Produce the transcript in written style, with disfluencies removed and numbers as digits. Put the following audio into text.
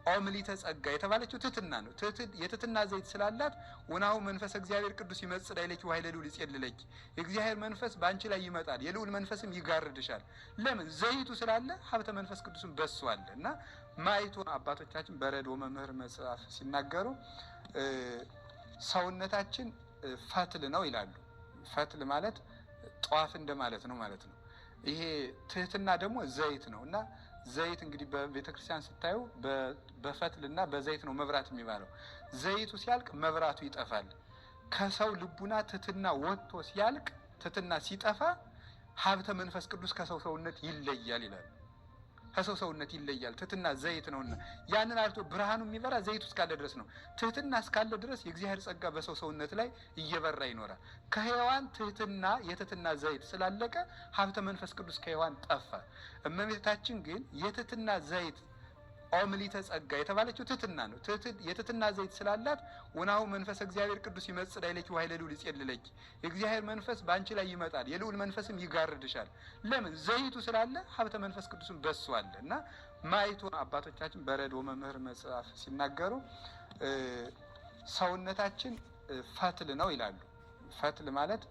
ኦ ምልዕተ ጸጋ የተባለችው ትህትና ነው። የትህትና ዘይት ስላላት ወናሁ መንፈሰ እግዚአብሔር ቅዱስ ይመጽእ ላዕሌኪ ወኃይለ ልዑል ይጼልለኪ፣ የእግዚአብሔር መንፈስ በአንቺ ላይ ይመጣል፣ የልዑል መንፈስም ይጋርድሻል። ለምን? ዘይቱ ስላለ ሀብተ መንፈስ ቅዱስም በሱ አለ። እና ማይቱ አባቶቻችን በረዶ መምህር መጽሐፍ ሲናገሩ ሰውነታችን ፈትል ነው ይላሉ። ፈትል ማለት ጧፍ እንደማለት ነው ማለት ነው። ይሄ ትህትና ደግሞ ዘይት ነው። እና ዘይት እንግዲህ በቤተክርስቲያን ስታዩ በፈትልና በዘይት ነው መብራት የሚባለው። ዘይቱ ሲያልቅ መብራቱ ይጠፋል። ከሰው ልቡና ትህትና ወጥቶ ሲያልቅ፣ ትህትና ሲጠፋ ሀብተ መንፈስ ቅዱስ ከሰው ሰውነት ይለያል ይላል። ከሰው ሰውነት ይለያል። ትህትና ዘይት ነውና ያንን አልቶ ብርሃኑ የሚበራ ዘይቱ እስካለ ድረስ ነው። ትህትና እስካለ ድረስ የእግዚአብሔር ጸጋ በሰው ሰውነት ላይ እየበራ ይኖራል። ከሔዋን ትህትና የትህትና ዘይት ስላለቀ ሀብተ መንፈስ ቅዱስ ከሔዋን ጠፋ። እመቤታችን ግን የትህትና ዘይት፣ ኦ ምልዕተ ጸጋ የተባለችው ትህትና ነው። የትህትና ዘይት ስላላት ወናሁ መንፈሰ እግዚአብሔር ቅዱስ ይመጽእ ላዕሌኪ ወኃይለ ልዑል ይጼልለኪ፣ የእግዚአብሔር መንፈስ በአንቺ ላይ ይመጣል፣ የልዑል መንፈስም ይጋርድሻል። ለምን? ዘይቱ ስላለ ሀብተ መንፈስ ቅዱስም በሱ አለ። እና ማይቱ አባቶቻችን በረዶ መምህር መጽሐፍ ሲናገሩ ሰውነታችን ፈትል ነው ይላሉ። ፈትል ማለት